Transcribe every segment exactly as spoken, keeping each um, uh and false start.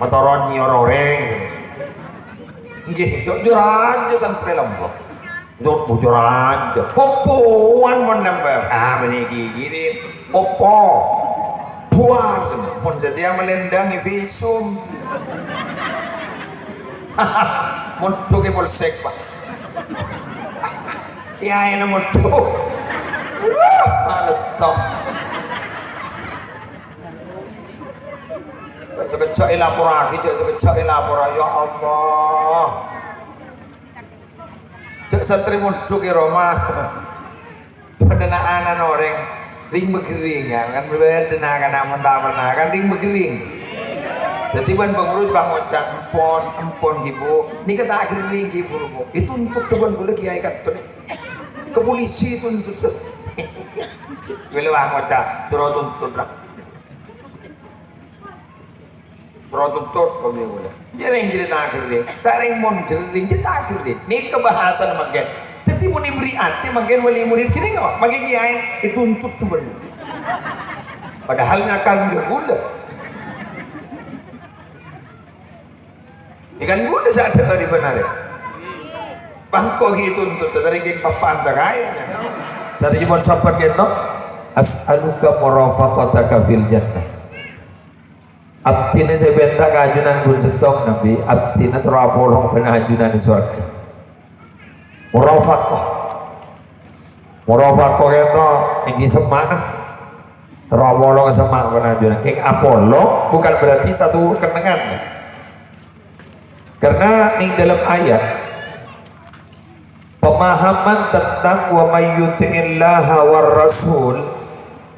Matoron nyèyor orèng, sè. Ngghi, jhâ' jhur ajâ santrè Lombok. Jhâ' bhujur ajâ. Popowan mon nèmpèl. Ah, bânnè ghighiri. Popo. Buar, sè. Mon satèya malèndâng, è visum. Mondhuk è polsek, Pak. Kèyaèna mondhuk. Aduh, males, tok. Jhâ' sakejjhâ' èlaporraghi, jhâ' sakejjhâ' èlaporra, ya Allah. Jhâ' santrè mondhuk è roma. Bân na'-ana'na orèng, rèng maghâring, ya, kan bâdâ na'-kana' mon ta' pernah, kan rèng maghâring. Dhâddhi bân pengurus pas ngoca', "Empon, empon, ghi, Bu. Nèka ta' ghâring, ghi, Bu, Bu." Ètuntut bân kaulâ kèyaè ka'dinto. Ka polisi ètuntut. Kaulâ pas ngoca', "Soro tuntut, ra." Rotutot, kami mulai. Dia yang jadi tak kering. Tak reng mon kering, dia tak kering. Nèka bahasana mangkèn. Dhâddhi mon èberri' atè mangkèn wali murid kèrèng apa? Mangkèn kèyaè ètuntut bân. Padahal ngakan ghulâ. Ikan ghulâ sè adhâ' di benar. Bângko ghi' ètuntut, dhâddhi kèng papan ta' kaè. Sadhâjâ mon sabbhân kèto, "As'aluka murafaqataka fil jannah." Abdhina sè pènta ka ajunan ghun sèttong, Nabi, abdhina terro apolong bân ajunan è sowarghâ. Murafaqah. Murafaqah kèto èngghi semma'na. Terro apolong semma' bân ajunan. Kèng apolong bukan berarti satu kennengngan. Karena nèng dalam ayat, pemahaman tentang "Wa may yuti'illaha war rasul,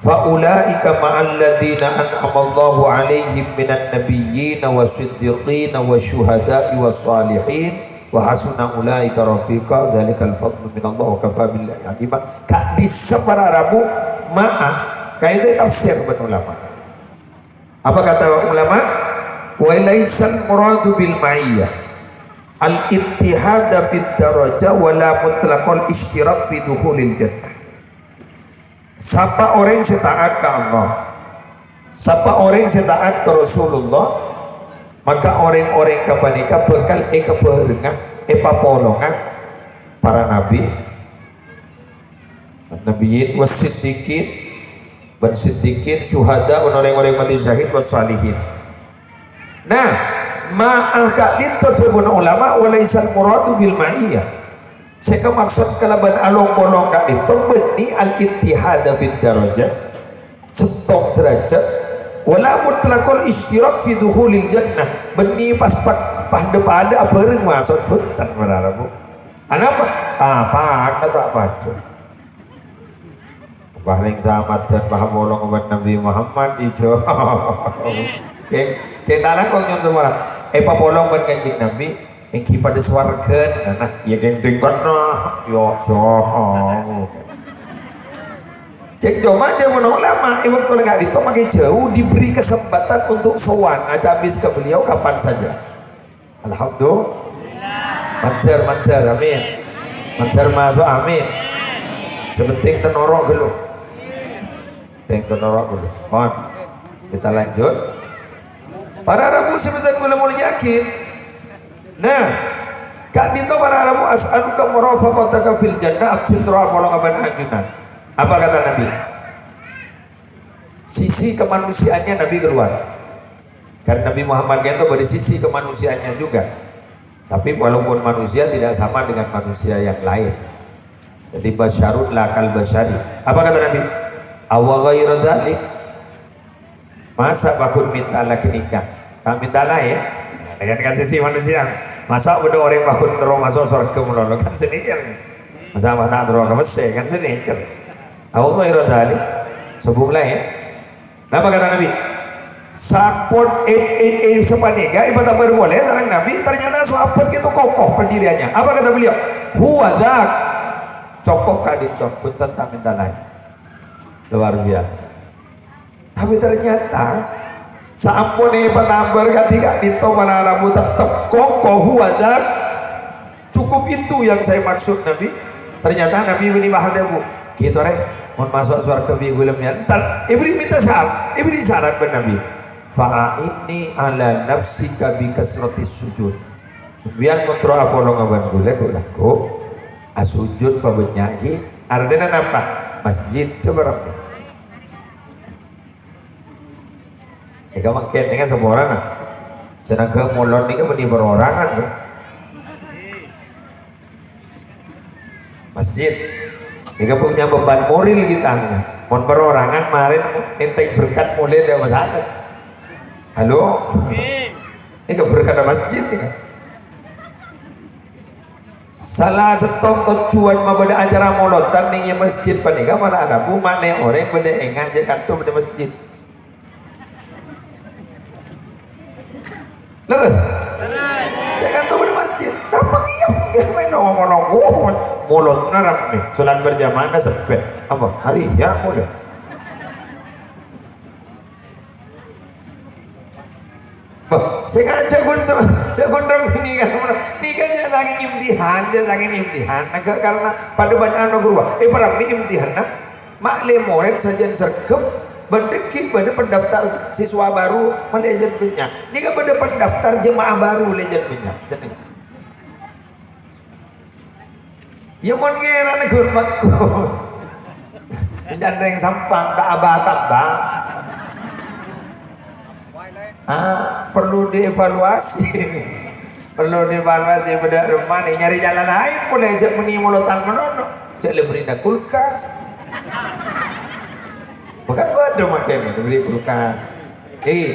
fa ulaika ma'al ladzina an'amallahu 'alaihim minan nabiyyin was siddiqin was syuhada'i was shalihin, wa hasuna ulaika rafiqa, dzalikal fadlu minallah, wa kafa billahi 'alima." Ka'dissa para rabu ma'a, ka'dinto ètafsir bân ulama. Apa kata ulama? "Wa laisal muradu bil ma'iyyah al-ittihada fid darajah wa la mutlaqal isytirak fi dukhulil jannah." Sapa orèng sè taat ka Allah, sapa orèng sè taat ka Rasulullah, maka orèng-orèng ghâpanèka bhâkal èkabhârengnga, èpapolonga para nabi, Nabiyyin, was siddiqin, bân siddiqin, syuhada, bân orèng-orèng matè syahid, was shalihin. Nah, ma'a ka'dinto dhâbuna ulama, wa laisal muradu bil ma'iyyah. Sè èkamaksod kalabân along-polong ka'dinto bânnè al-ittihada fid darajat, sèttong derajat, wa la mutlaqal isytirak fi dukhulil jannah, bânnè pas pa-, padâ-padâ abhâreng maso' bhunten, para rabu. Anapa? Tapatta ta' padâ. Paling samadhân pas polong bân Nabi Muhammad, ijo. Kèng, kèng ta' langkong nyo'on sapora. Èpapolong bân Kanjeng Nabi, èngghi padâ sowarghâna. Nah, iyâ kèng tingkatna. Yo, jauh. Kèng coma jhâbuna ulama, è bâkto la ka'dinto makè jhâu diberi kesempatan untuk sowan, acabis ka beliau kapan saja. Alhamdulillah. Mandhâr, mandhâr, amin. Mandhâr maso', amin. Sè penting ta' noro' ghâllu. Penting ta' noro' ghâllu. Mohon. Kita lanjut. Para rabu sè bhâdhân kaulâ molja'aghi. Nah, ka'dinto para rabu, "As'aluka murafaqataka fil jannah," abdhina terro apolong bân ajunan. Apa kata Nabi? Sisi kemanusiaannya Nabi keluar. Kan Nabi Muhammad kan itu bâdâ sisi kemanusiaannya juga. Tapi walaupun manusia tidak sama dengan manusia yang lain. Jadi, "Basyarun la kal basyari." Apa kata Nabi? "Awa ghaira dzalik?" Masa' bhâghun mènta la ghânèka? Ta' mènta laèn? Kan, kan sisi manusia. Masa' bâdâ orèng bhâghun terro maso' sowarghâ malolo? Kan sè nèkèr. Masa' bâdâ terro ka Messè? Kan sè nèkèr. "Awa ghaira dzalik?" Sobung laèn. Napa kata Nabi? Sampon è, è, è, sapanèka èpatabâr polè sareng Nabi, ternyata sahabat itu kokoh pendiriannya. Apa kata beliau? "Huwa dzak." Cokop ka'dinto, bhunten ta' mènta laèn. Luar biasa. Tapi ternyata, sampon èpatabâr kadhi ka'dinto para rabu tettep kokoh, "Huwa dzak." Cukup itu yang saya maksud, Nabi. Ternyata Nabi bânnè pas adhâbu, "Ghi torè, mon maso' sowarghâ bi' ghulâ mèyan." Entar, èbherri' mènta syarat, èbherri' syarat bân Nabi. "Fa'a'inni ala nafsika bi kasratis sujud." Sampèyan mon terro apolonga bân ghulâ, ghu-, lagghu', asujud pabânnya'aghi. Artèna napa? Masjid, coba rammè. Èka ma' kènèngnga saporana. Sè nangghâ' molot nèka bânnè perorangan, yâ. Masjid. Nèka punya beban moral kita nèka. Mon perorangan marèn èntèng berkat molè dâri masjid. Halo? Nèka berkat masjid nèka. Sala sèttong tojjhuwân mabâdâ acara molodhân nèng è masjid panèka, para rabu ma' nè orèng bâdâ èngà' jâ' kanto bâdâ masjid. Lerres? Lerres. Jâ' kanto bâdâ masjid. Apa kèya? Iyâ, maèn ngomong-ngomong. Wuh, molodhâ rammè. Salat berjamaah seppè. Apa? Arèya molè. Bâh, sè ngajhâk ghun, jâ' ghun rammè nèka, nèka jâ' sakèng imtihan, jâ' sakèng imtihan. Nèka karena padâ bân anu ghâruwa. Èparammè imtihanna. Ma' lè morèd sajân sregep, bân dhâggi' bâdâ pendaftar siswa baru, malè jân bânnya'. Nèka bâdâ pendaftar jemaah baru lè jân bânnya'. Jâ' nèka. Iyâ, mon ngèrana ghun bhâghus. Èncan rèng Sampang, ta' aba-tamba. Ah, perlu dievaluasi. Perlu dievaluasi, bâdâ roma nè, nyarè jhâlân laèn polè, jâ' mènnè molodhân manono. Jâ' lè bherri'na kulkas. Bukan bâdâ matèna, diberi kulkas. Eh,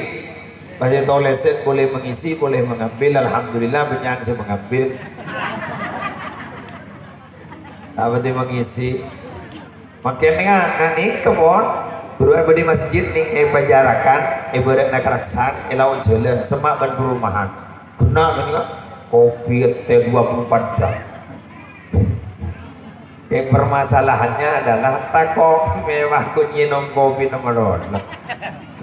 pas ètolèsè boleh mengisi, boleh mengambil. Alhamdulillah, bânnya'an sè mengambil. Apa sè mengisi? Mangkèn nga-, nganèka, pon. Buru bâdâ masjid nèng è pajarakan, èbârâ'na karaksan, è lao' jhâlân, semma' bân perumahan. Ghenna' ghânèka, kopi èntè dua puluh empat jam. Yang permasalahannya adalah tako' mewah kun nyènom kopina malolo.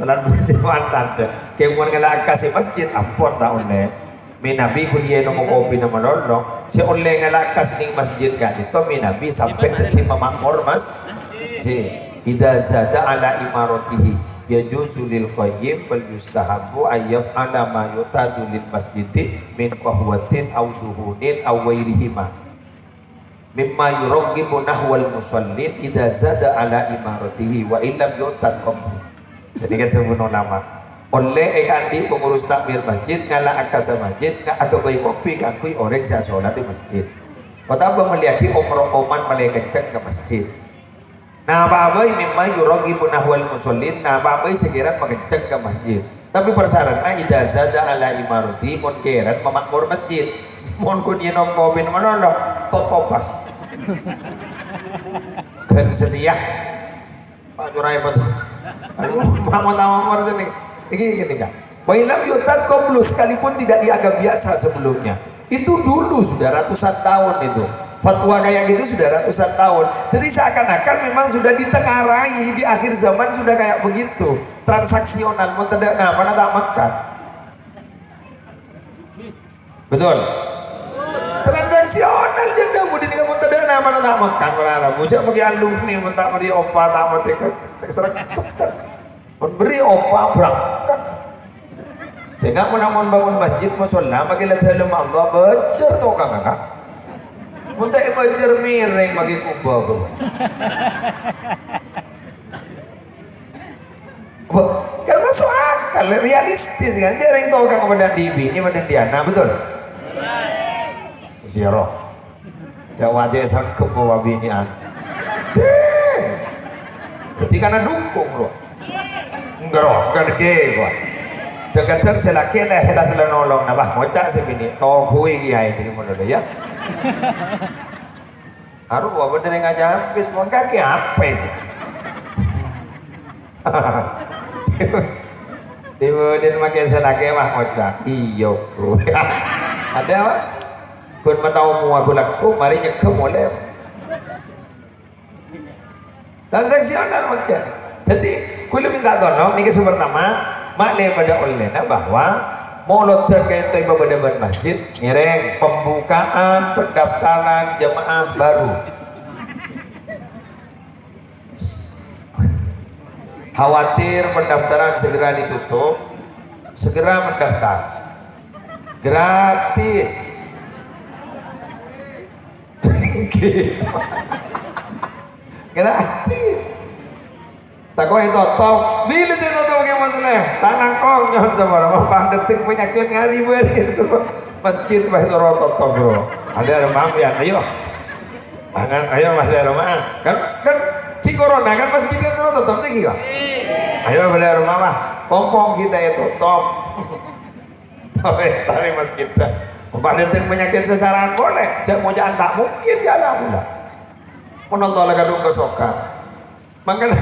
Salat berjamaah tadâ'. Kèng mon ngala' akkas è masjid, ampon ta' ollè. Mènabi kun nyènom kopina malolo. Sè ollè ngala' akkas nèng masjid ka'dinto mènabi sampè' dhâddhi mamakmor masjid. Idza zada ala imaratihi yajuzu lil qayyim bal yustahabbu an yaf'ala ma yu'tadu lil masjidi min qahwatin aw duhunin aw ghairihima. Mimma yuraghibu nahwal musallin idza zada ala imaratihi wa illam yu'tad qablu. Jadi kan sebuah nama. Ollè èkaandi' pengurus takmir masjid, ngala' akassa masjid, nga-, aghâbây kopi kaangghuy orèng sè asolat è masjid. Otabâ mellèyaghi om-ro'oman malè kenceng ka masjid. Napa'a bhâi mimma yuraghibu nahwal musallin, napa'a bhâi sè kèra makenceng ka masjid. Tapè parsara'na idza zada ala imarati, mon kèra mamakmor masjid. Mon kun nyènom kopina malolo, totobas. Ghân satèya. Pak Juraij, Pak Juraij. Aduh, mau tahu apa ini? Ini, ini, Kak. Wa illam yu'tad qablu, sekalipun tidak dianggap biasa sebelumnya. Itu dulu sudah ratusan tahun itu. Fatwa kayak gitu sudah ratusan tahun. Jadi seakan-akan memang sudah ditengarai, di akhir zaman sudah kayak begitu. Transaksional, mau tidak, nah, mana tak makan? Betul? Transaksional jâ' dâ' budi nèka mon tadâ' namana ta' makan, para rabu. Jâ' mangkè alumni, mon ta' mèrè opa, ta' mèrè tek-, tek-, serang ketek. Mon bèrri' opa, berangkat. Sèngghâ mon, mon bângon masjid, mosolla, mangkè la dâlem Allah, bâjâr tokang, Kak. Mon ta' èbâjâr mèrèng, mangkè kubâ, Bu. Apa? Kan masuk akal, realistis kan? Jârèng tokang bâdâ dhibi', ini bâdâ dhibi' ana', betul? Siya roh. Jâ' wajah sanggup bawa binian. Oke. Berarti karena dukung, bro. Enggak, roh, enggak deke, gua. Kadang-kadang sè lakè' lè, ta' sè la nolong, nah, bah, ngoca' sè bini, toghuwi kiai, jadi ngono lho, ya. Arowa bhender ngajhâ' abis, mon kakè apa itu? Dimudin makin senakè mah ngoca', "Iyâ, Bro." Ada apa? Ghun matao mua ghulâkku, marè nyegghâ molè. Transaksional mangkèn. Dhâddhi, kaulâ mènta tolong, nèka sè partama, ma'lè padâ ollèna bahwa molodhân ka'ènto èpabâdâ bân masjid, ngèrèng pembukaan pendaftaran jemaah baru. Khawatir pendaftaran segera ditutup, Segera mendaftar. Gratis. Gratis. Tako' ètotop. Bilâ sè ètotop, Kè Mas Lè? Ta' langkong, nyo'on sapora. Mon pa' dâteng panyakèt ngari bâri'. Masjid pas toro' totop, Bro. Ada rumah, ya, ayo. Mangan, ayo, Mas, ada rumah. Kan, kan, di corona kan masjid kan toro' totop, nèka, Pak. Ayo, ada rumah, Pak. Pompong kita ètotop. Tabi, tabi masjid dah. Mon pa' dâteng panyakèt sasaran boleh. Cek moja'an ta' mungkin, ya, alhamdulillah. Mon Allah la kadhung kasokan. Mangkana,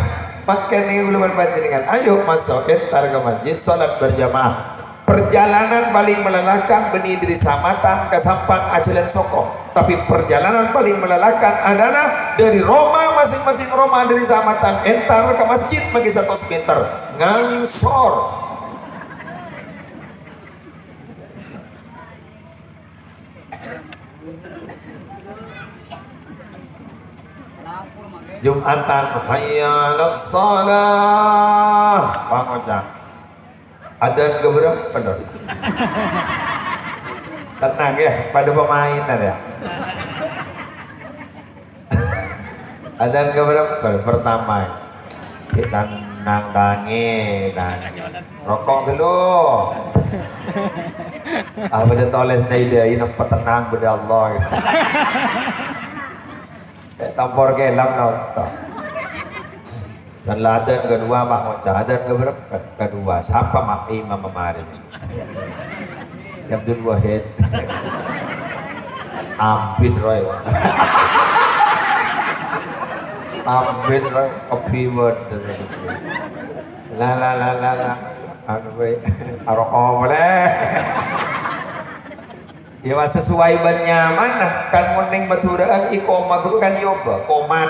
mangkana kaulâ bân panjhennengngan, ayo maso' entar ka masjid, sholat berjamaah. Perjalanan paling melelahkan bânnè dâri Samatan ka Sampang ajhâlân soko. Tapi perjalanan paling melelahkan adalah dari rumah masing-masing rumah dâri Samatan entar ka masjid mangkè satos meter. Ngangsor. Jumatan, hayya 'alas shalah. Pangoca'. Adzan keberapa, Dor? Tenang ya, pada pemain ada. Adzan keberapa? Pertama. Kita nang tangi, tangi. Roko' ghâllu. Ah, bâdâ tolès dâi-dâi, napa tenang bâdâ Allah. Eh, tampor kèlam nonton. Dan la adzan kedua, Pak Moca. Adzan keberapa? Kedua. Sapa, Mak? Imam kemarin. Abdul Wahid. Ampin roy. Ampin roy. Kebiwet. La, la, la, la, la. Anu, weh. Aroko boleh. Ya, wah, sesuai bân nyamanna. Kan mon neng Madhurâ'ân iqamah ghuru kan yobâ, komat.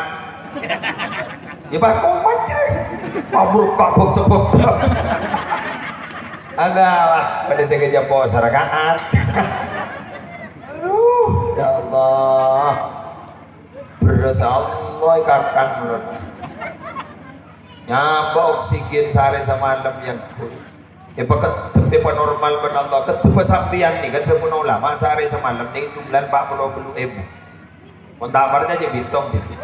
Ya, pas komat, ya. Mabruk, kabuk, tebuk. Alah, padâ sè kejjhâ' poso' raka'at. Aduh, ya Allah. Bherrâs Allah èkakan, bro. Nyabâ oksigen saarè samalem, yan. Èpakeddhep, èpanormal bân Allah. Keddhebbhâ sampèyan nèka, dhâbuna ulama, saarè samalem nèka jumlahna pa' polo bâllu' èbu. Mon ta' parcajâ, bitong, dhibi'.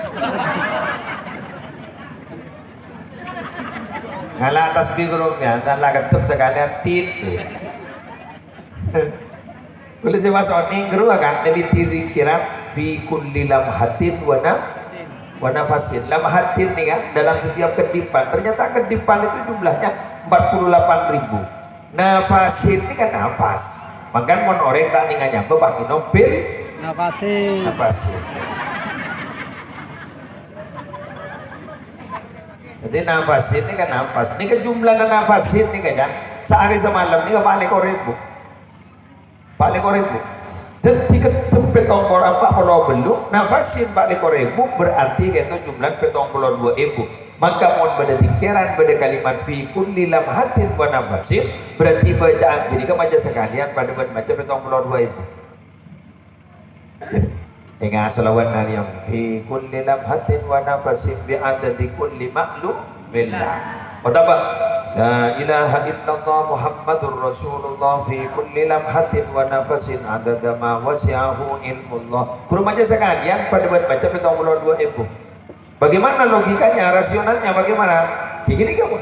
Ngala' tasbih ghuru, ya, ta' la keddhep sakalèyan, tit. Kulâ sè pas onèng ghuru kan neliti dzikir fi kulli lamhatin wa na-, wa nafasin. Lamhatin nih kan, dalam setiap keddipan. Ternyata keddipan itu jumlahnya empat puluh delapan ribu. Nafasin ini kan nafas. Mangkana mon orèng ta' nèngalè nyabâ, pas ngènom pil Nafasin. Nafasin. Jadi nafasin ini kan nafas. Ini kan jumlah nafasin ini kan. Saarè samalem ini pa' lèkor èbu. Pa' lèkor èbu. Dhâddhi keddhep pètong polo, pa' polo bâllu', nafasin pa' lèkor èbu, berarti kènto jumlahna pètong polo duwâ èbu. Maka mon bâdâ dzikir, bâdâ kalimat fi kulli lamhatin wa nafasin, berarti bacaan ghânèka maca sakalèyan padâ bân maca pètong polo duwâ èbu. Enga' shalawat Nabi yang fi kulli lamhatin wa nafasin bi adadi kulli ma'lumillah. Otabâ, la ilaha illallah Muhammadur Rasulullah fi kulli lamhatin wa nafasin adada ma wasi'ahu ilmullah. Ghuru maca sakalèyan padâ bân maca pètong polo duwâ èbu. Bagaimana logikanya, rasionalnya bagaimana? Ghi ghânèka, Bu.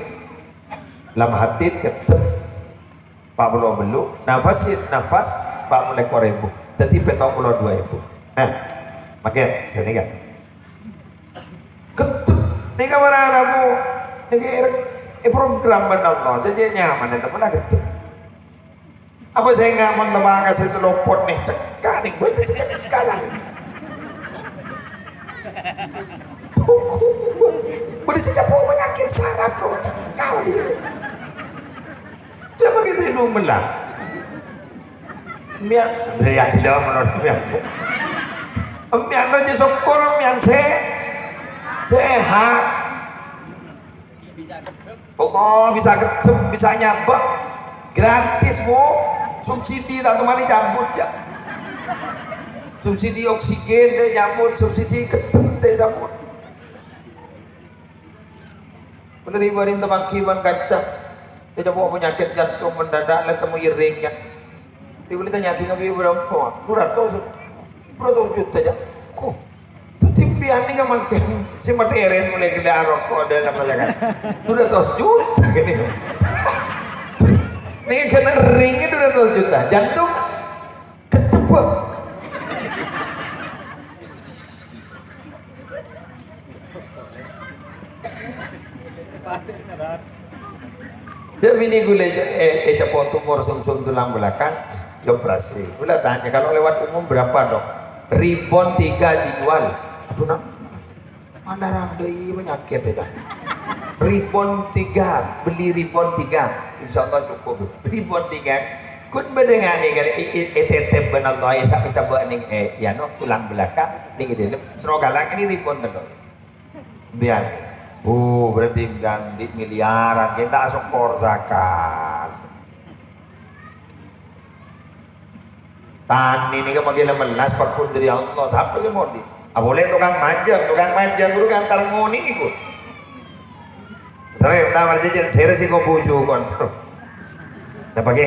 Lamhatin keddhep pa' polo bâllu', nafasin, nafas, pa' lèkor èbu. Dhâddhi pètong polo duwâ èbu. Nah, mangkèn, sènè kan. Keddhep, nèka mara rabu, nèka è, è program bân Allah, jhâ' nyaman, temen keddhep. Apa sè enga' mon teppa' ka sè selopot nèh, cekka' nèh, bâdâ sè cekka' nèh. Bâdâ sè cepo' panyakèt saraf, bro, cekka' nèh. Coba kita itu melah. Mèyan, ya, kita menurut mèyan. Mèyan aja syukur, mèyan se-, sehat. Allah bisa keddhep, bisa nyabâ. Gratis, Bu. Subsidi ta' toman cabut, ya. Subsidi oksigen ta' cabut, subsidi keddhep ta' cabut. Bener ibu rinto pagi bân kaca. Ècapo' panyakèt jantung mendadak, la temmo ring, yâ. Èbâli tanya'aghi ngabiyâ bârâmpa? Du ratos, du ratos juta, yâ. Ko, dhâddhi sampèyan nèka mangkèn sè matèrè molaè ghellâ' aroko' dâ' napa, yâ, kan? Du ratos juta, ghi. Nèka ghâna ring du ratos juta. Jantung ketebbhâ. Dâ' binè ghulâ, eh, eh, ècapo' tumor sumsum tulang belakang, dioperasi. Ghulâ tanya, "Kalau lewat umum berapa, Dok?" "Ribon tiga dijual." Aduh, Nak. Mana randai penyakit itu? Ribon tiga, beli ribon tiga. Insya Allah cukup. Ribon tiga. Kun bâdâ nganè kan, i-, i-, ètètèp bân Allah, èsa-, èsabâ' nèng, eh, yâ, no, tulang belakang, nèng è dâlem. Soro kala nèng ribon tello'. Biar. Oh, berarti kan di miliaran. Kita syukur zakat. Tanè nèka maghi la mellas pagghun dâri Allah. Sapa sè modi? Apolè tokang manjhâng, tokang manjhâng ghuru kan tar ngonè'è, ghu. Terus, ta' marjhâjhân, sèra sè ngobu jukon. Napa, ghi?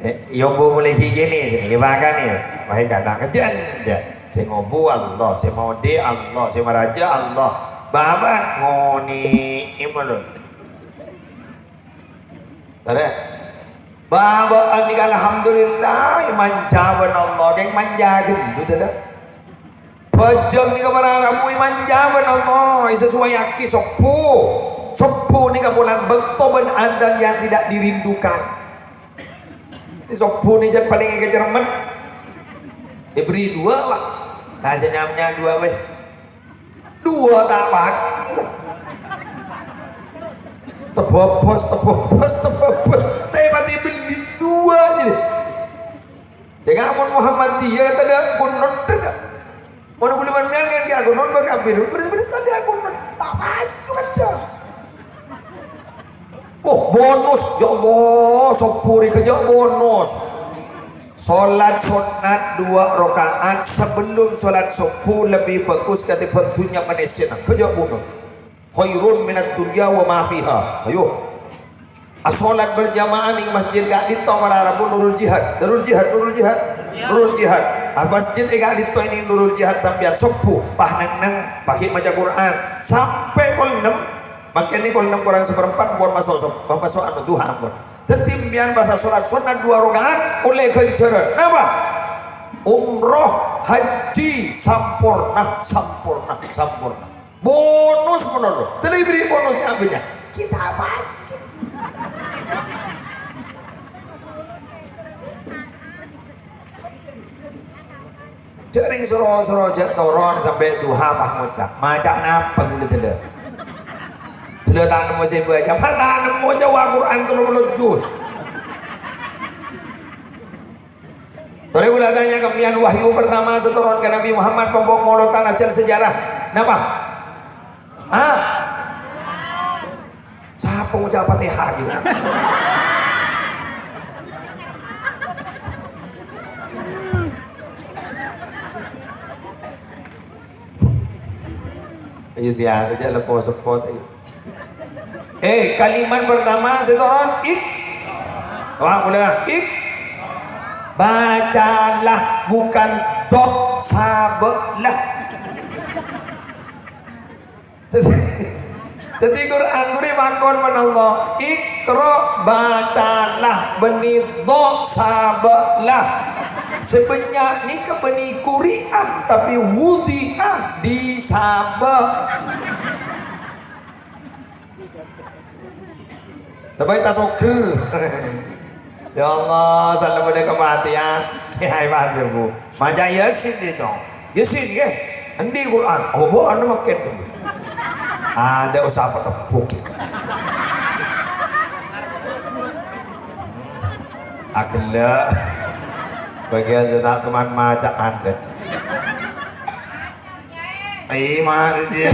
Eh, yombo mulai ghi kènè, ghi pakanè, yâ. Wahai kana' kejjhân, yâ. Sè ngobu Allah, sè modi Allah, sè maraja Allah. Bâbâ ngonè'è malolo. Tadâ'. Bâbâ'ân nèka, alhamdulillah, èmanja bân Allah. Kèng manja ghâllu, tadâ'. Bhâjâng nèka para rabu èmanja bân Allah, èsasuwaiaghi sobbhu. Sobbhu nèka polana bâkto bân adzan yang tidak dirindukan. Sobbhu nèka jhât palèng èkacèrmèt. Èbherri' duwâ', wah. Nah, jhâ' nyam-nyam duwâ', weh. Duwâ' ta' pati. Tebobos, tebobos, tebobos. Ta' pati bellina duwâ' jârèya. Jâ' mon Muhammadiyah tadâ' kunut tadâ'. Mon ghulâ bân sampèyan kan ghi' akunut bân kafir. Bân-, bân tadâ' akunut. Ta' pati kejjhâ. Oh, bonus. Ya Allah, sobbhu rèya kejjhâ bonus. Sholat sunnat dua rakaat sebelum sholat subuh lebih bagus ketimbang dunya manusia. Kejjhâ bonus. Khairun minad dunya wa ma fiha. Ayo. Asholat berjamaah nèng masjid ka'dinto para rabu nurul jihad. Nurul jihad, nurul jihad, nurul jihad. Ah, masjid è ka'dinto nèng nurul jihad sampèyan subuh. Pas neng-neng, pas ghi' maca Qur'an. Sampè' kol ennem. Mangkèn nèko ennem korang saperempat, ampon maso', ampon maso' anu, duha, ampon. Dhâddhi, sampèyan pas asholat sunnat dua rakaat, ollè ghânjhârân. Napa? Umroh, haji, samporna, samporna, samporna. Bonus malolo. Tellè èbherri' bonus nyabbhânnya. Kita apa? Jhâ' rèng soro-soro jhâ' toron sampè' duha pas ngoca'. Maca napa ghulâ tellè? Tellè ta' nemmo sè èbâca. Pas ta' nemmo jhâ' wa Qur'an tello polo juz. Tolè ghulâ tanya, kemmiyan wahyu pertama sè toron ka Nabi Muhammad, pongpong molodhân ajhâl sejarah. Napa? Hah? Sapa ngoca' Fatihah gitu? Iya, biasa aja lepo sepot, iya. Eh, kalimat pertama setoran, ik. Wah, udah, ik. Bacalah, bukan dok sabelah. Jadi, jadi Quran ghuri makon manawa, "Iqra, bacalah, bânnè dok sabelah." Sebenyak nèka bânnè quri'ah, tapi wudi'ah, disabe'. Tapi ta' sogel. Ya Allah, salam pada kematian. Ya, Pak, Bu. Maca Yasin dia, Cong. Yasin, ya. Endi Quran? Oh, Bu, anu makin. Ada usaha petepuk. Agella. Bagian saya teman maca ada. Ai, masih.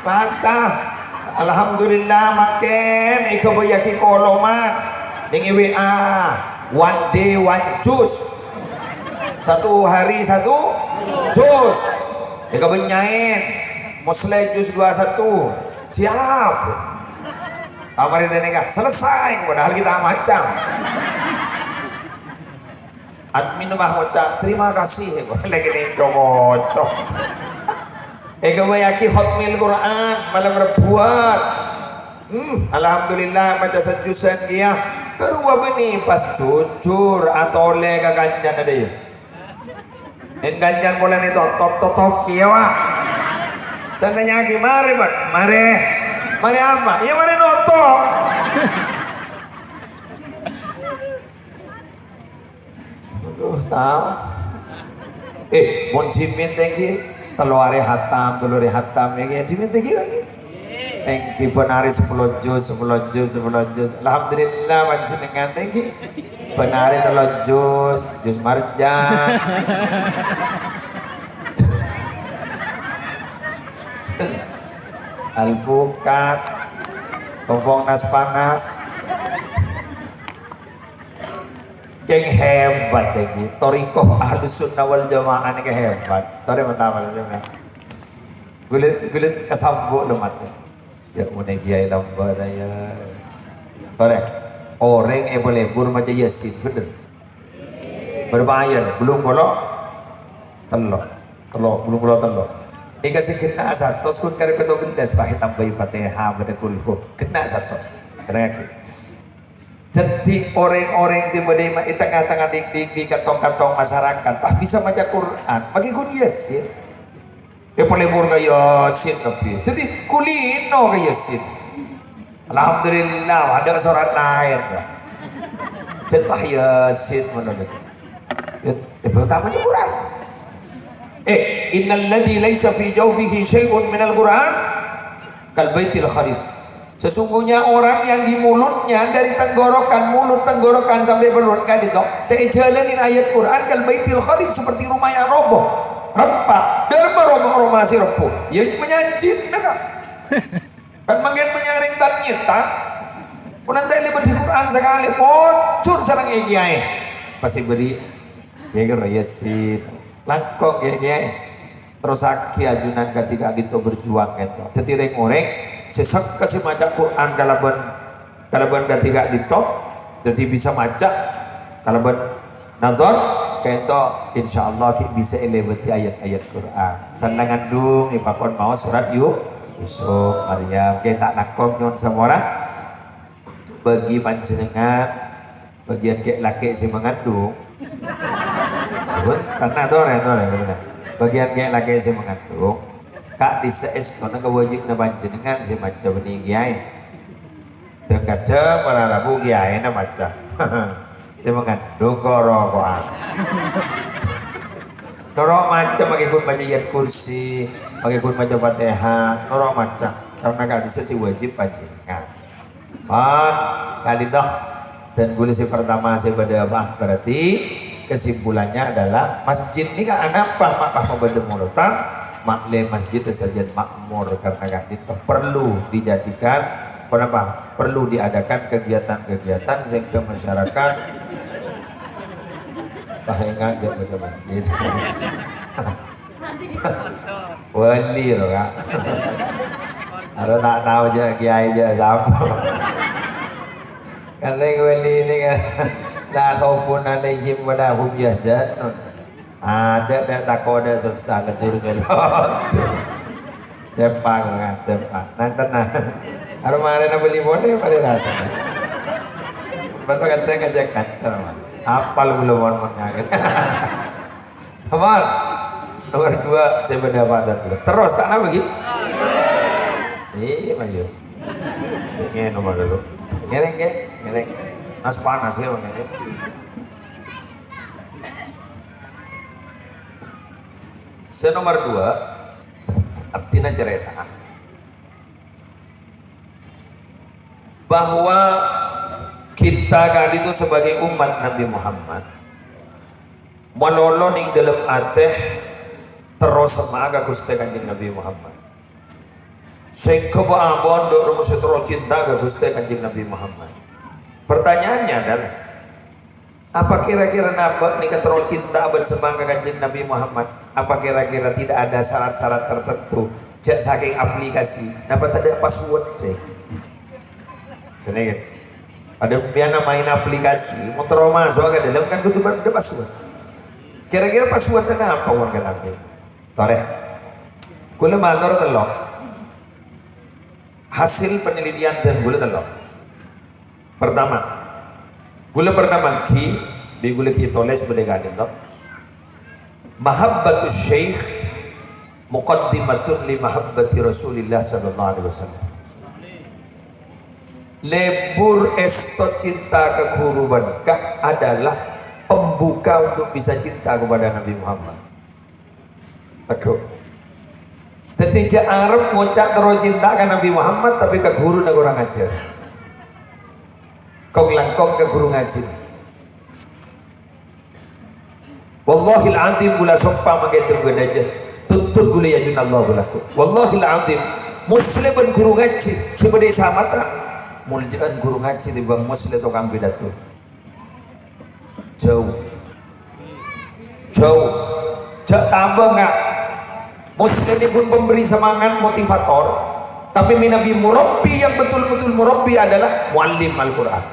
Patah. Alhamdulillah, makin èghâbâyyaghi koloman. Nèng W A. One day, one juz. Satu hari satu juz. Èghâbânnyaè. Musleh juz dua satu. Siap. Kamari dene ka selesai, padahal kita macam. Admin mah ngucap, "Terima kasih." Lagi nih cocok. Ega bayaki hotmail Quran malam Rebuan. Hmm, alhamdulillah, maca sejusan iya. Kedua bini pas jujur atole ka kancan ada ya. En kancan mulane totop, totop kiyo, Pak. Dan tanya lagi, "Mare, Pak." "Mare." "Mare apa?" "Ya, mare notop." Aduh, tao. Eh, mon jimin tenggi, telu are hatam, telu are hatam, ya, jimin tenggi lagi. Tenggi, bân arè sepolo juz, sepolo juz, sepolo juz. Alhamdulillah, panjhennengan tenggi. Bân arè tello juz, juz marjan. Alpukat, Kompong Nas Panas. Keng hebat, tenggi. Thariqah Ahlus Sunnah wal Jamaah nèka hebat. Tore mantap, mantap. Gulit, gulit kasambuk lho, Mat. Jhâ' monè kiyaè lambâ' raya. Tore, orèng èpalebur maca Yasin, bener? Berapa ayat? Bâllung polo tello'. Tello', bâllung polo tello'. Nèka sè ghenna' satos, kun karè pètto bellâs, pas ètambâi Fatihah, bâdâ kulhu. Ghenna' satos. Kennengnga ghi. Dhâddhi, orèng-orèng sè bâdâ è ma-, è tengnga-tengnga ding-ding, è kantong-kantong masyarakat, pas bisa maca Qur'an, maghi ghun Yasin. Èpalebur ka Yasin kabbhi. Dhâddhi, kulino ka Yasin. Alhamdulillah, adâ' sorat laèn, Pak. Jhât, wah, Yasin ngono lho. Ya, ya, pertama aja Quran. Eh, "Innalladzi laisa fi jaufihi syai'un minal Quran kal baitil kharib." Sesungguhnya orang yang di mulutnya, dari tenggorokan, mulut, tenggorokan sampai perut, kan itu, ta' èjhâlânin ayat Quran, kal baitil kharib, seperti rumah yang roboh, rempa. Dâ' remma roma, roma sè rebbu? Ya, manyajin, ya, Kak. Kan mangkèn manyarèng tan-nyètan. Mon ta' èlèbât Quran sakalè, pojhur sareng kiyaè. Pas èbâri', ya, karo Yasin. Langkong, ya, kiyaè. Terrosaghi ajunan kadhi ka'dinto berjuang, gitu. Dhâddhi rèng-orèng sè sokka sè maca Quran kalabân, kalabân kadhi ka'dinto, dhâddhi bisa maca kalabân nazar, ka'dinto insyaallah ghi' bisa èlèbâdhi ayat-ayat Quran. Sareng ngandhung èpakon maos surat Yu-, Yusuf, Maryam. Kèng ta' langkong nyo'on saporana. Bagi panjhennengngan, bâgiyân kè'-lakè' sè mangandung. Pun, tenang, tore, tore, tore. Bâgiyân kè'-lakè' sè mangandung, ka'dissa' èstona kawâjibhânna panjhennengngan sè maca bânnè kiyaè. Dhâng-kadhâng para rabu kiyaèna maca. Sè mangandung ko'-roko'an. Noro' maca, maghi ghun maca Ayat Kursi, maghi ghun maca Fatihah, noro' maca. Karena ka'dissa' sè wâjib panjhennengngan. Pon, ka'dinto. Dan ghulâ sè pertama sè bâdâ apa? Berarti kesimpulannya adalah masjid nèka anapa ma' pas mabâdâ molodhân, ma' lè masjid sajân makmur karena ka'dinto perlu dijadikan, kenapa? Perlu diadakan kegiatan-kegiatan sehingga masyarakat, wah, enggak, jangan bâdâ masjid. Wali lho, Kak. Aro ta' tao jâ' kiyaè jâ' sapa. Karena wali ini kan, "La khaufun 'alaihim wa la hum yahzanun." Adâ', adâ' tako', adâ' sossa, ngedur ngelot. Sèpa, Kak, sèpa. Nah, tenang. Aro marèna bâli polè, marè rasa. Bâto kacè ngajak kantor, Mas. Apal belum mon mon ngaget. Nomor, nomor dua, sè bâdâ apa dulu? Terus, ta' napa, Gi? Iya, Mas, yo. Ini nomor dulu. Ngereng, nggih? Ngereng. Nas panas, ya, Bang, ya. Sè nomor dua, abdhina carèta. Bahwa kita ka'dinto sebagai umat Nabi Muhammad, malolo neng dâlem atè terro semma'a ka Ghustè Kanjeng Nabi Muhammad. Sehingga bâ' abâ'na dâ' remma sè terro cinta ka Ghustè Kanjeng Nabi Muhammad. Pertanyaannya adalah, apa kira-kira napa nèka terro cinta bân semma'a ka Kanjeng Nabi Muhammad? Apa kira-kira tidak ada syarat-syarat tertentu? Jâ' sakèng aplikasi, napa tadâ' password, deh? Kènè', kan? Adâ' bi'na maèn aplikasi, mon terro maso' ka dâlem kan kodhu bâdâ password. Kira-kira passwordnya apa, mon kan nanti? Torè. Kaulâ mator tello'. Hasil penelitian dân kaulâ tello'. Pertama, kaulâ pernah mangghi, bi' kaulâ ghi' tolès bâdâ è ka'dinto. Mahabbatus syekh muqaddimatun li mahabbati Rasulillah sallallahu alaihi wasallam. Lebur èsto cinta ka ghuru panèka adalah pembuka untuk bisa cinta kepada Nabi Muhammad. Tegghu'. Dhâddhi jhâ' arep ngoca' terro cinta ka Nabi Muhammad, tapè ka ghuruna korang ajhâr. Kong-langkong ka ghuru ngajhi. Wallahil adzim, kaulâ sompa mangkèn tunggu aja. Tuntut kaulâ è ajunanna Allah bhâlâko. Wallahil adzim, Muslim bân ghuru ngajhi sè bâdâ è Samatra, molja'an ghuru ngajhi tèmbhâng Muslim tokang pidato. Jhâu. Jhâu. Jhâ' tambâ, nga'. Muslim nèko pemberi semangat, motivator. Tapi manabi murabbi yang betul-betul murabbi adalah muallim Al-Qur'an.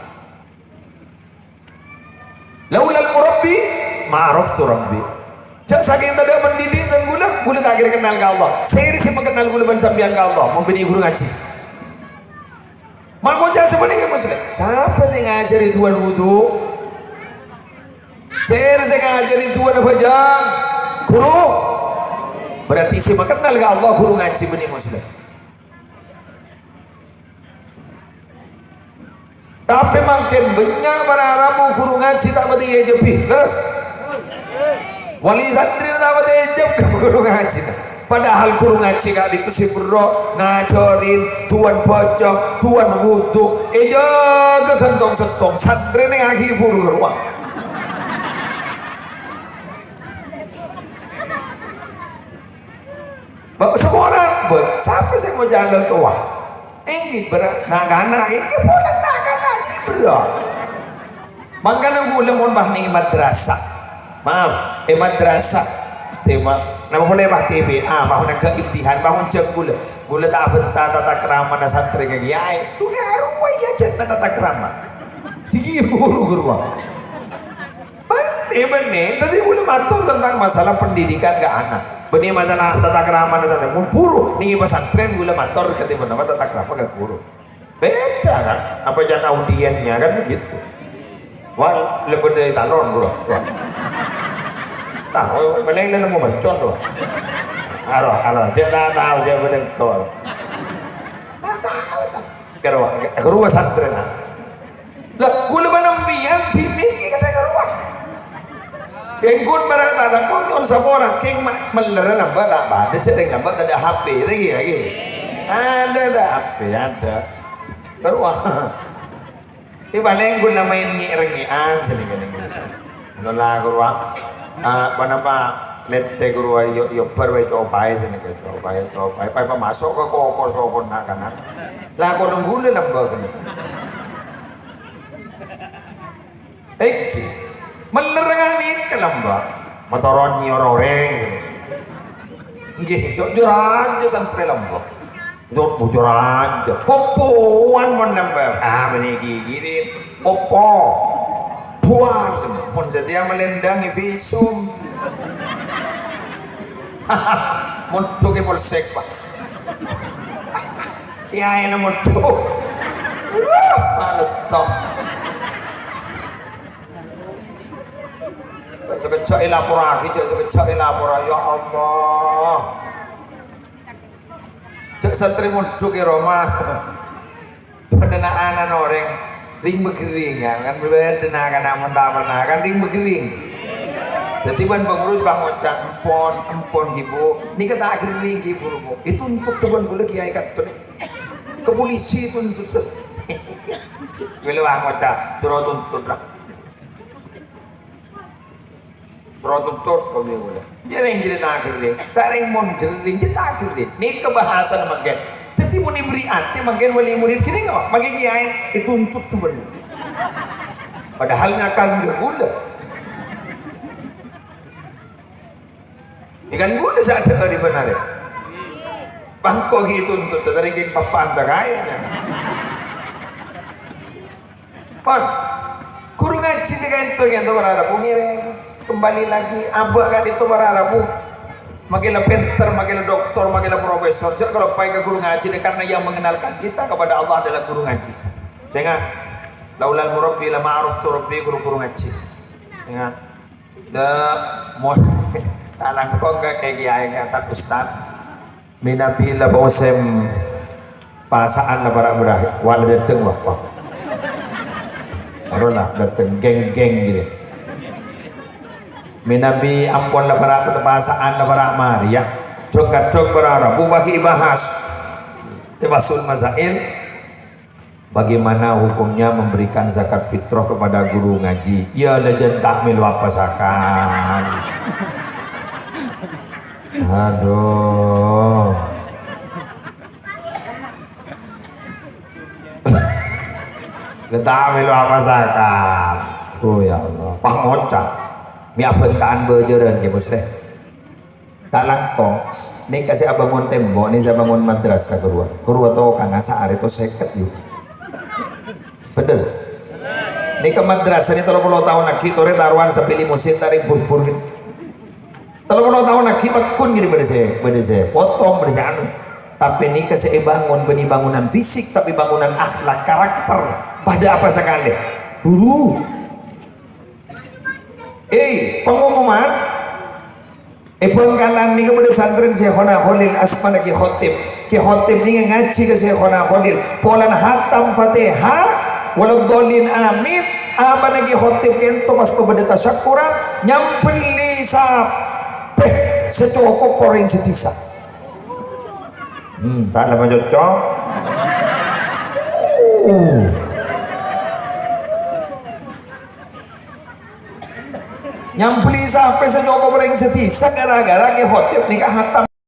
Laulal murabbi, ma araftu rabbi. Jhâ' sakèng tadâ' pendidik dân kaulâ, kaulâ ta' kèra kennal ka Allah. Sèra sè makennal kaulâ bân sampèyan ka Allah, mon bânnè ghuru ngajhi. Makoca' sapanèka, Mas. Sapa sè ngajhâri du'ana wudu? Sèra sè ngajhâri du'ana abhâjâng? Ghuru. Berarti sè makennal ka Allah ghuru ngajhi bânnè Muslim. Tapè mangkèn bânnya' para rabu ghuru ngajhi ta' patè èajhâbbhi. Lerres? Wali santrina ta' patè èajhâb ka ghuru ngajhina. Padahal ghuru ngajhi ka'dinto sè berro' ngajhâri du'ana abhâjâng, du'ana wudu, èjâgâ ghântong-sèttong, santrèna èaghibur ka rowa. Bâ-, saporana, bâ-, sapa sè ngoca' lè towa? Èngghi, bârâ-, na'-kana', èngghi polè na'-kana' jârèya bârâ'. Mangkana kaulâ mon bâ neng madrasah. Maaf, è madrasah. Tèma, napa polè bâ T B A, bâ nèka imtihan, bâ mon jhâ' kaulâ. Kaulâ ta' abhânta tata kramana santrè ka kiyaè. Dhu karowa iyâ jhâ' tata krama. Sigi buru-buru. Bânnè, bânnè. Dhâddhi kaulâ mator tentang masalah pendidikan ka ana'. Bânnè masalah tata kramana santrè. Mon buru neng è pasantrèn kaulâ mator kadhi ponapa tata krama ka ghuru. Beda kan? Apa jhân audiennya kan begitu. Wah, lebih dari talon, bro. Wah. Tahu, paling lain mau mercon tuh. Aro, aro, cek tak tahu, cek bedengkol. Tak tahu, tak. Karo, karo santrèna. Lah, kaulâ bân sampèyan dhimèn ghi' kadhâng karo. Kèng ghun marè tadâ' konyol sapora, kèng ma-, mellèr lambâ' ta' bâdâ, cè' rèng lambâ' tadâ' H P, ta' ghi, ta' ghi. Ada, ada H P, ada. Karo. È palèng ghun la maèn ngè'-rèngè'an sè nèng-kennèng. Nola ghâruwa, ah, ponapa lèttè ghâruwa, yo, yo, bâr wae copaè sè nèng, copaè, copaè. Paè pamaso' ka koko soponna kana. La kodhung ghulâ lambâ' kennèng. Èngghi. Mellèr nganèka lambâ'. Matoron nyèyor orèng sè nèng. Èngghi, yo, jhurân, yo santrè lambâ'. Jhâ' bhujhâr ajâ. Popowan mon nèmpèl. Ah, bânnè ghighiri. Popo. Buar. Mon satèya malèndâng è visum. Mondhuk è polsek, Pak. Kiyaèna mondhuk. Aduh, males, tok. Sakejjhâ' èlaporraghi, jhâ' sakejjhâ' èlaporra. Ya Allah. Jhâ' santrè mondhuk è roma. Bâdâ na'-ana'na orèng rèng maghâring, ya, kan bâdâ na'-kana' mon ta' pernah, kan rèng maghâring. Dhâddhi bân pengurus bân ngoca', "Empon, empon, ghi, Bu. Nèka ta' ghâring, ghi, Bu, Bu." Ètuntut bân ghulâ kiyaè ka'dinto. Ka polisi ètuntut. Ghulâ bân ngoca', "Soro tuntut, ra." Bro tuntut, kok ghulâ. Jhâ' rèng jârèya ta' ghâring. Ta' rèng mon ghâring, jhâ' ta' ghâring. Nèka bhâsana mangkèn. Dhâddhi mon èberri' atè mangkèn wali murid ghâring apa? Mangkèn kiyaè ètuntut tuh bân. Padahal ngakan ghulâ. È kan ghulâ sè adhâ' tadi bân arè. Bângko ghi' ètuntut, tadi ghi' papan ta' kaè. Pon, ghuru ngajhi sè ka'dinto, ka'dinto para rabu ngèrèng. Kembali lagi, abâ' ka'dinto para rabu. Makkèla pènter, makkèla doktor, makkèla profesor. Jhâ' kaloppaè ka ghuru ngajhi, karena yang mengenalkan kita kepada Allah adalah ghuru ngajhi. Sènga', laulal murabbi lama araftu rabbi, ghuru-ghuru ngajhi. Sènga'. Da-, mo-, ta' langkong ka kèyaè, ka Ustaz. Mènabi la mosèm pasa'an la para' bârâ', wa' la dâteng, wa', wa'. Aro la dâteng geng-geng gitu. Mènabi ampon la para' pasa'an la para' marè, ya. Dok-kadok para' rabu bagi bahas. Tabasul masail. Bagaimana hukumnya memberikan zakat fitrah kepada guru ngaji? Ya, la jhân ta' mèlo apasakan. Aduh. La ta' mèlo apasakan. Oh, ya Allah. Pangoca'. Mi' abhântaan bâjârân, Kè Musleh. Ta' langkong, nèka sè abângon tèmbok, nèka sè abângon madrasah karowa. Karowa tokangnga saarè to sèket, yu. Bhender? Nèka madrasah nè tello polo taon aghi', torè tarowan sampè' limosin, tarèng bur-bur. Tello polo taon aghi' pagghun gini bâdâ sè, bâdâ sè potong, bâdâ sè anu. Tapè nèka sè èbângon bânnè bângonan fisik, tapè bângonan akhlak, karakter, padâ apa sakalè. Dulu. Eh, pengumuman. È Bangkalan nèka bâdâ santrèna Syaikhona Kholil, asmana Kè Khotib. Kè Khotib nèka ngajhi ka Syaikhona Kholil. Polana hatam Fatihah, waladhdhallin, amin. Apana Kè Khotib ka'dinto pas pabâdâ tasakkuran, nyambelli sapè sè cokop orèng sè dhisa. Hmm, ta' napa cocok? Uh. Nyambelli sapè sè cokop orèng sè dhisa gara-gara Kè Khotib nèka hatam.